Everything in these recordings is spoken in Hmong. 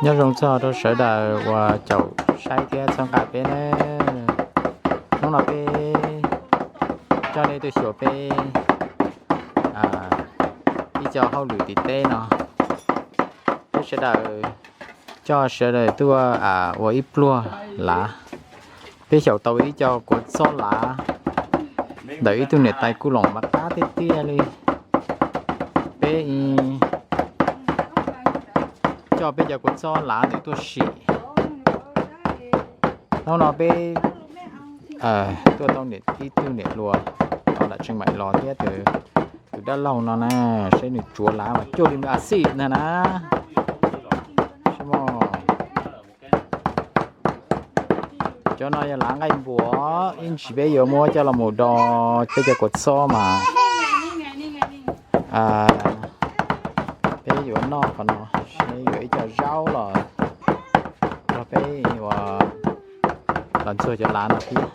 Nyob zoo txog rau sawv daws uas caum saib thiab txhawb nqa peb na. Hnub no peb coj nej tuaj xyuas peb ib co hauj lwm tim teb no. Peb sawv daws coj sawv daws tuaj ua ib pluag lav. Peb xyaum tau ib co kua txob lav ntawm ib tug niam tais kuj loos mas qab tiag tiag li. Peb coj peb cov kua txob lav ntawd tuaj sim. Hnub no peb tuaj tau ib tug niam hluas los ntawm Tsheej Maim los thiab tus dab laug no na, seb nws tsuav lav mas cuag li nws a xij ntag na. Cov no yog lav nqaij npuas, ib ntsis peb yuav muab coj los mus do peb cov kua txob mas peb yuav noj qhov no, seb yuav ib co zaub los nrog peb ua los ntxuag cov lav no thiab.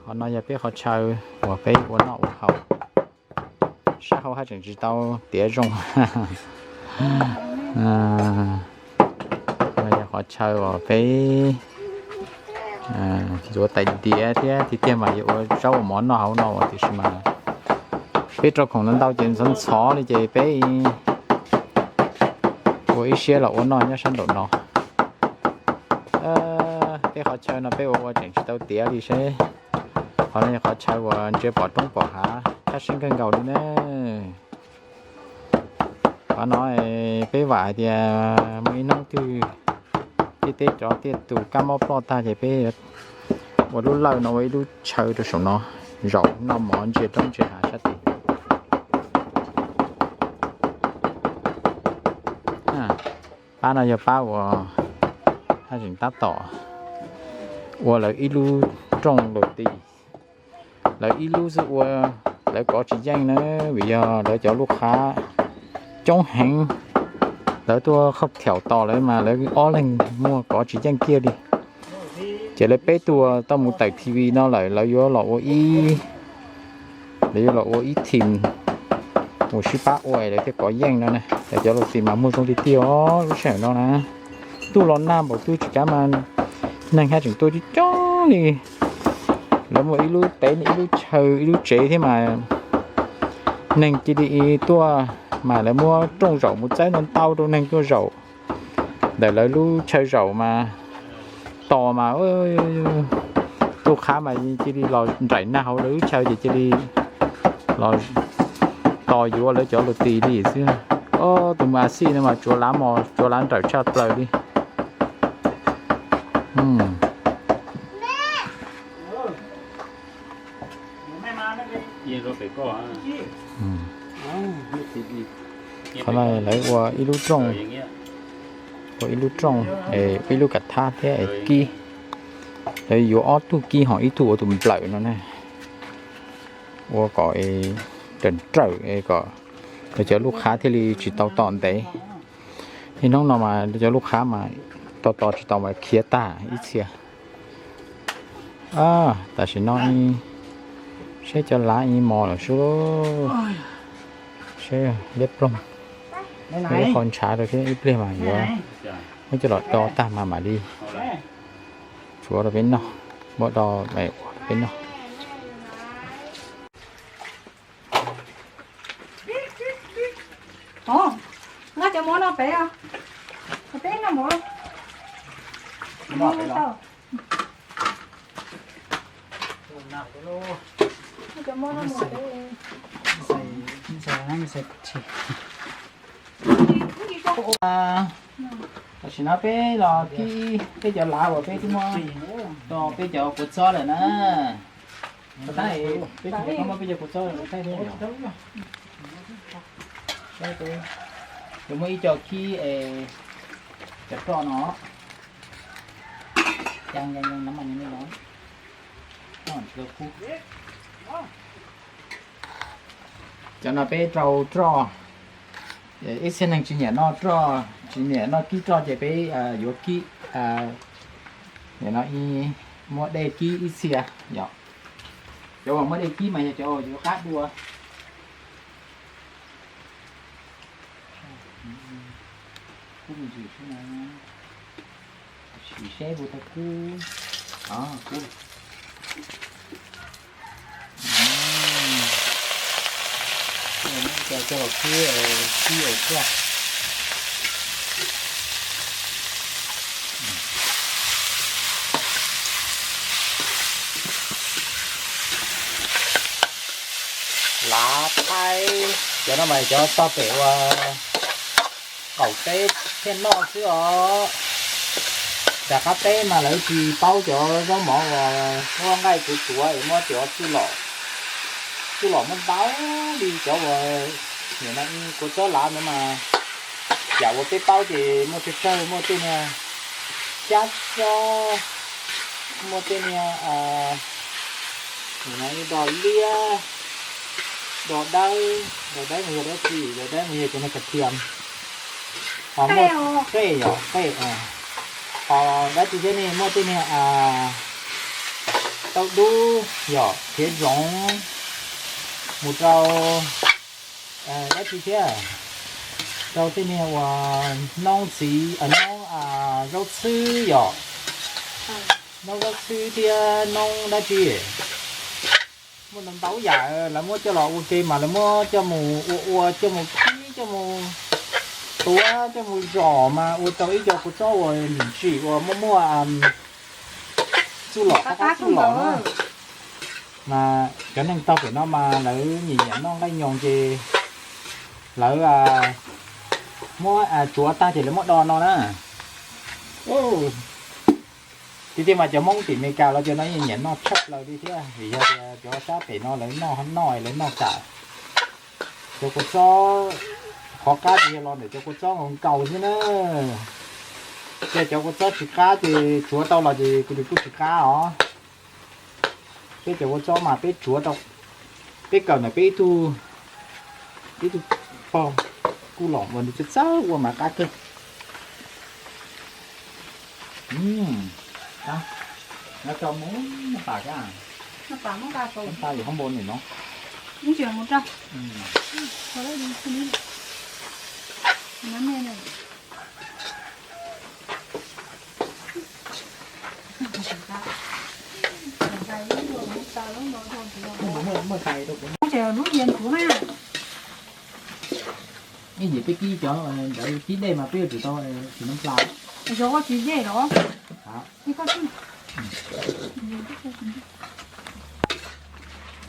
Qhov no yog peb qhov chaw uas peb ua noj ua haus. Sab hauv haj tseem tsis tau tiav zoo. No yog qhov chaw uas peb ntxuav tais diav thiab tiag tiag mas yuav ua zaub ua mov noj hauv no uas tiam sis mas peb rau khoom ntau ntau ces ntxhov ntxhov li ces peb ua ib siab los ua noj nyob sab nraum no. Peb qhov chaw no peb ua ua tseem tsis tau tiav li seb. Qhov no yog qhov chaw uas ntsia pom roob pom hav thab sib kawg nkaus li na. Qhov no peb vam hais tias muaj ib hnub twg tej teb cov tiaj tus kab mob ploj tag ces peb ua lub lawj no ua ib lub chaw rau saum no zaum noj mov ntsia roob ntsia hav sab tid. Pab no yog pab uas haj tseem tab tom ua lawv ib lub rooj laus tis. Lawv ib lub xwb ua lawv kov tsis yeej na, vim yog lawv cov lub qhab coob heev. Lawv tuaj qhov thaum tos lawv mas lawv ob leeg muag kov tsis yeej kiag li. Ces lawv peb tug tau mus tawm T V no lawm, lawv yuav los ua ib, lawv yuav los ua ib team mus sib pab ua lawv thiaj kov yeej no na. Lawv cov laus tis mas muag zoo tiag tiag os lub sij hawm no na. Ntuj los nag npaum twg tsis kav mas neeg haj tseem tuaj coob coob li. Lawv muaj ib lub teb ib lub chaw ib lub tsev thiab mas neeg cia li tuaj mas lawv muab rooj zaum mus txawb ntau ntau rau neeg tuaj zaum ntawm lawv lub chaw zaum mas tos mas lub qhab mas cia li los nraim nag hauv lawv lub chaw ces cia li los tos yuav lawv cov laus tis li xwb. Tus mus a xij no mas tsuav lav mos tsuav lav nrawm tshaj plaws li. Qhov no lawv ua ib lub rooj, ua ib lub rooj, ib lub kav thab thiab kib. Lawv yuav ob tug kib ho ib tug ua tus nplawm no na, ua kom raws raws kom lawv cov lub qhab thiaj li tsis tau tos ntev. Niaj hnub no mas lawv cov lub qhab mas tos tos tsis tau mas khiav tag ib txhia. Tam sim no seb cov lav ib mos lawm sub, seb liab ploog, ib qho ntshav rau thiab ib pliag mas yuav muab coj los do tag mas mam li tsuav rau peb noj, muab do ua rau peb noj. Nqa cov mov no pem os. Peb noj mov. Tam sim no peb los kib peb cov lav uas peb twb muab do peb cov kua txob lawm na. Peb cov kua txob lawm, yuav muaj ib co kib es cov roj no. Cov no peb rau roj, ib txhia neeg tsis nyiam noj roj, tsis nyiam noj kib roj ces peb yuav kib, nim no muab dej kib ib txhia yom. Cov uas muab dej kib mas yog cov uas yuav qab dua. Sim seb puas tau kub. Kub. Coj los kub, kub os. Lav thaib, cov no mas cov tog pem ua qaum teb thiaj noj xwb os. Nram qab teb mas lawv tsis paub cov zaub mov uas muab nqaij tsuav tsuav es muab cov txuj lom muab ntaus li cov uas nim no kua txob lav no mas, yam uas peb paub ces muaj tsawg tsawg, muaj tej niag xyab xob, muaj tej niag nim no dos liab, dos dawb, dos dawb mas yog dab tsi, dos dawb mas yog cov niag kas thiam, ho muaj qej yom, qej, ho dab tsi thiab ne, muaj tej niag tauj dub yom, khiav zoov, mus rau dab tsi thiab, rau tej niag uas noob txiv, noob zaub txhwb yom, noob zaub txhwb thiab noob dab tsi. Muaj ntau ntau yam lawv muab coj los ua ke mas lawv muab coj mus ua ua coj mus kib coj mus tuav coj mus zom mas ua tau ib co kua txob uas ntsim ntsim uas muaj muaj txuj lom qab qab txuj lom na. Mas cov neeg tog pem no mas lawv nyiam nyiam noj nqaij nyoos ces lawv muab tsuav tag ces lawv muab do no na. Tiag tiag mas cov Hmoob tim Amelikas los cov no yeej nyiam noj tshaj plaws li thiab vim yog tias cov sab pem no lawv noj noj lawv noj kam cov kua txob, qhov qab ces yog los ntawm cov kua txob nkaus nkaus xwb na. Ces cov kua txob tsis qab ces tsuav tau los ces kuj tsis qab os. Peb cov kua txob mas peb tsuav tau, peb kawm ntawm peb ib tug, ib tug pog kuj los ua nws txawj txawj ua mas qab kawg. Nyob rau me, noj tas thiab, noj tas yus hoob npo nim no. Muaj tais rau kuv. Lub yias ntxuav na. Ib yim peb kib cov ntawd kib dej mas peb yuav tsum tau tsis noj plas. Yog koj tsis dej los?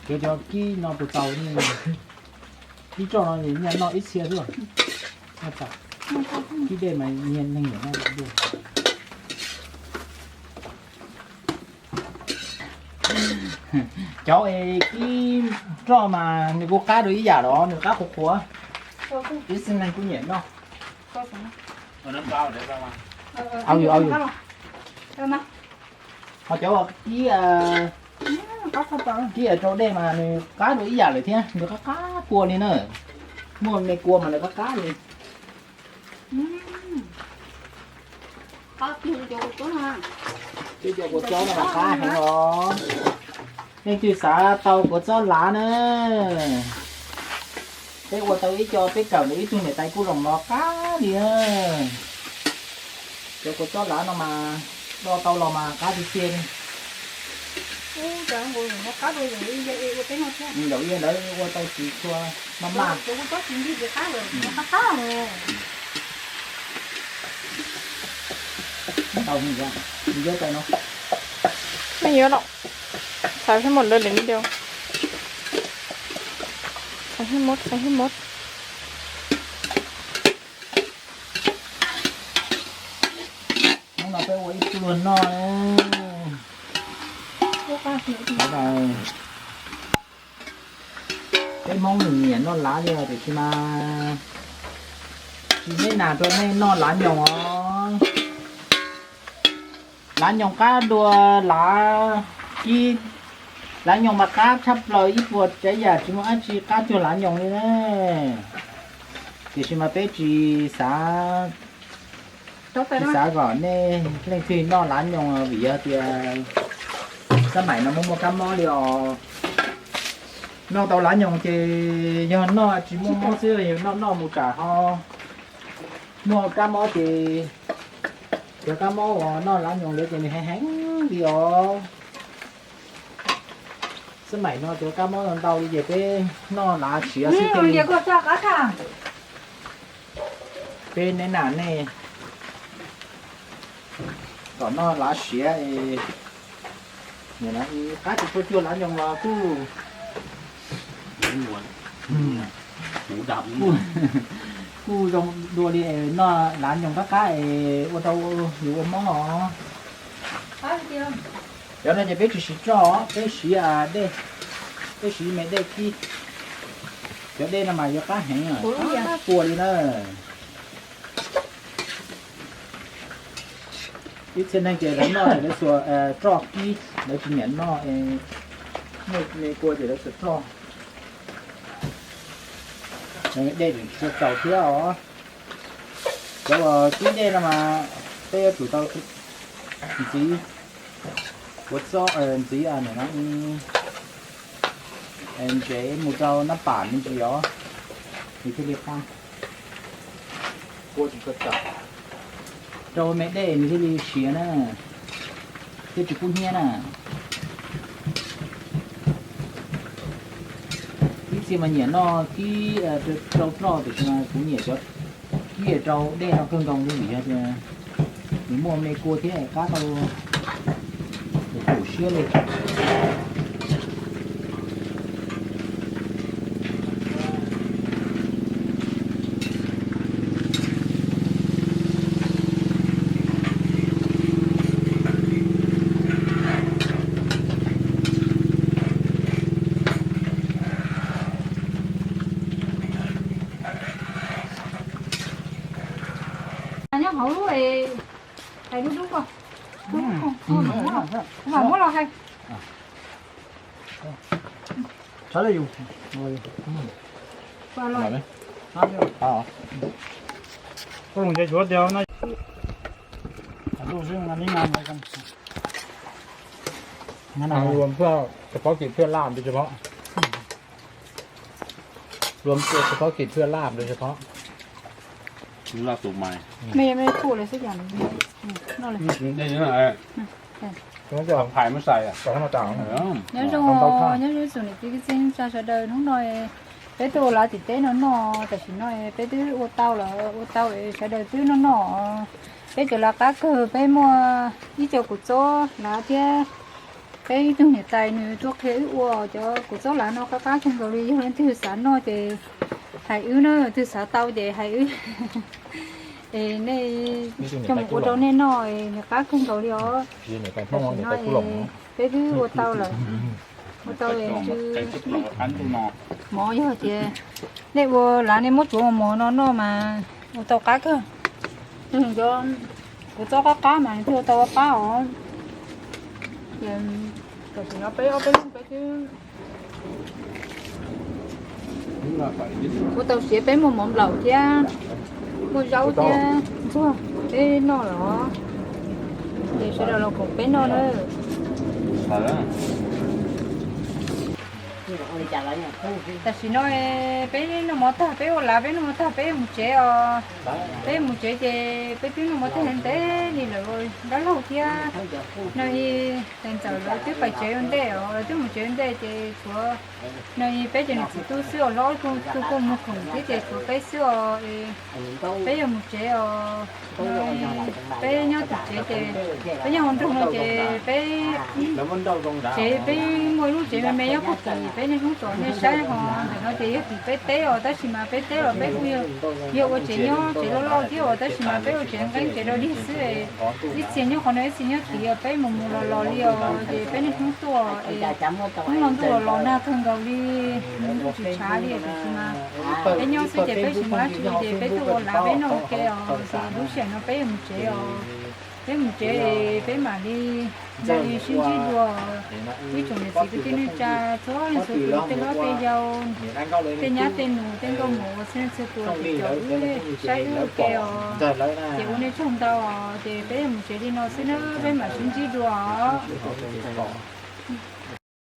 Cov cov kib no puas tau ne? Kib roj no nyiaj noj ib txhia xwb. Kib dej mas nyiaj neeg nyiam noj dej. Cov es kib roj mas nws kuj qab dua ib yam los nws qab qhuav qhuav. Ib txhia neeg kuj nyiam noj. Au yus, au yus. Ho cov kib, kib rau dej mas nws qab dua ib yam lawm thiab, nws qab qab kua li na. Muaj me kua mas nws qab qab li. Peb cov kua txob no mas qab heev os. Leej twg xav tau kua txob lav na, peb ua tau ib co peb kawm ntawm ib tug niam tais kuj zoo los qab li na. Cov kua txob lav no mas do tau los mas qab tiag tiag li. Ntaus ia ntawd ua tau tsis tshua maj maj. Tau, nws yuav tau no. Nws yuav los, xav pheej mus lawm li nws, xav pheej mus, xav pheej mus. Hnub no peb ua ib pluag noj. Peb Hmoob nws nyiam noj lav li os, tiam sis mas tsis neb nas rau nej noj lav nyoos os. Lav nyoos qab dua lav kib. Lav nyoos mas qab tshaj plaws ib puas tsav yam tsis muaj dab tsi qab cuag lav nyoos li na. Tiam sis mas peb tsis xav, tsis xav kom nej leej twg noj lav nyoos vim yog tias xab maim no muaj muaj kab mob li os. Noj tau lav nyoos ces yog noj tsis muaj mob xwb, yog noj noj mus tsam ho Muaj kab mob ces cov kab mob uas noj lav nyoos ntawd ces nws heev heev li os. Xab maim no cov kab mob ntau li ces peb noj lav siav xwb thiaj li. Peb neb nam nej kom noj lav siav es qab tsis tshua cuag lav nyoos los kuj kuj zoo dua li es noj lav nyoos qab qab es ua rau yus ua mob os. Cov no ces peb tsis siv roj, peb siv dej, peb siv me dej kib. Cov dej no mas yuav qab heev, qab kua li na. Ib txhia neeg ces lawv noj lawv xuas roj kib, lawv tsis nyiam noj, muaj me kua ces lawv xuas roj. Dej tseem tsis txaus thiab os. Cov uas kib dej no mas peb yuav tsum tau ntxiv, ua txob ntxiv ntsev mus rau nab pam me ntsis os, nws thiaj li qab. Rau me dej nws thiaj li siav na, thiaj tsis kub hnyiab na. Ib txhia mas nyiam noj kib rau roj, tiam sis mas kuv nyiam cov kib rau dej no kawg nkaus li vim yog tias nws muaj me kua thiab qab tau tus siab li. Nyob hauv lub, hais lub dub ko, kuv mam muab los hais. Rau rau tus noj lawm xwb. Nyob zoo, nyob zoo ib tsoom niam txiv kwv tij neej tsa sawv daws, hnub no peb tuaj ua lav tim teb no noj, tam sim no peb twb ua tau lawm, ua tau sawv daws twb noj noj. Peb cov lav qab kawg, peb muaj ib co kua txob lav thiab. Peb ib tug niam tais nws tuaj qhia wb ua cov kua txob lav no qab qab kawg nkaus li, yog leej twg xav noj ces hais wb na, twg xav tau ces hais wb. Es nej coj mus ua rau nej noj, nws qab kawg nkaus li os. Tam sim no peb twb ua tau lawm, ua tau mov, yog tias nej ua lav nej muab tsuav mos mos no noj mas ua tau qab kawg. Cov kua txob qab qab mas nws thiaj ua tau qab os. Tam sim no peb ob peb leeg peb twb ua tau siav, peb muaj mov nplaum thiab, muaj zaub thiab ntxuag, peb noj los ces sawv daws los koom peb noj na. Tam sim no peb noj mov tag, peb ua lav peb noj mov tag peb mus tsev os. Peb mus tsev ces peb twb noj mov tag ntev li lawm, dab laug thiab no ib tais ntxawm lawv twb pais tsev ua ntej os, lawv twb mus tsev ua ntej ces tshuav no ib peb cov niam txiv tub xwb os, hlob tug kuj mus khoom thiab ces tshuav peb xwb os. Peb yuav mus tsev os, peb nyob tim tsev ces peb nyob hauv nroog no ces peb tsev peb muaj ib lub tsev me me nyob puag tim peb niaj hnub tuaj nej saib ho ntawm no ces yog tim peb teb os, tab sis mas peb teb los peb kuj yog ua tsev nyob tsev loj loj thiab os, tab sis mas peb ua tsev nqeeb tsev rau dig xwb. Ib txhia nyob qhov no ib txhia nyob tid os, peb mus mus los los li os, ces peb niaj hnub tuaj es hnub no ntuj los los nag kawg nkaus li, ntuj tsis tshav li, tiam sis mas peb nyob xwb ces peb tsis muaj dab tsi ces peb tuaj ua lav peb noj ua ke os, ces lub sij hawm no peb yuav mus tsev os. Peb mus tsev peb mam li sib ntsib dua. Ib tsoom niam txiv kwv tij neej tsa txhua leej txhua tus, tej hlob tej yau, tej nyab tej nus, tej nkauj muam uas txhua leej txhua tus caum wb saib wb ua ke os, ces ua nej tsaug ntau os. Ces peb yuav mus tsev li no xwb na, peb mam sib ntsib dua os.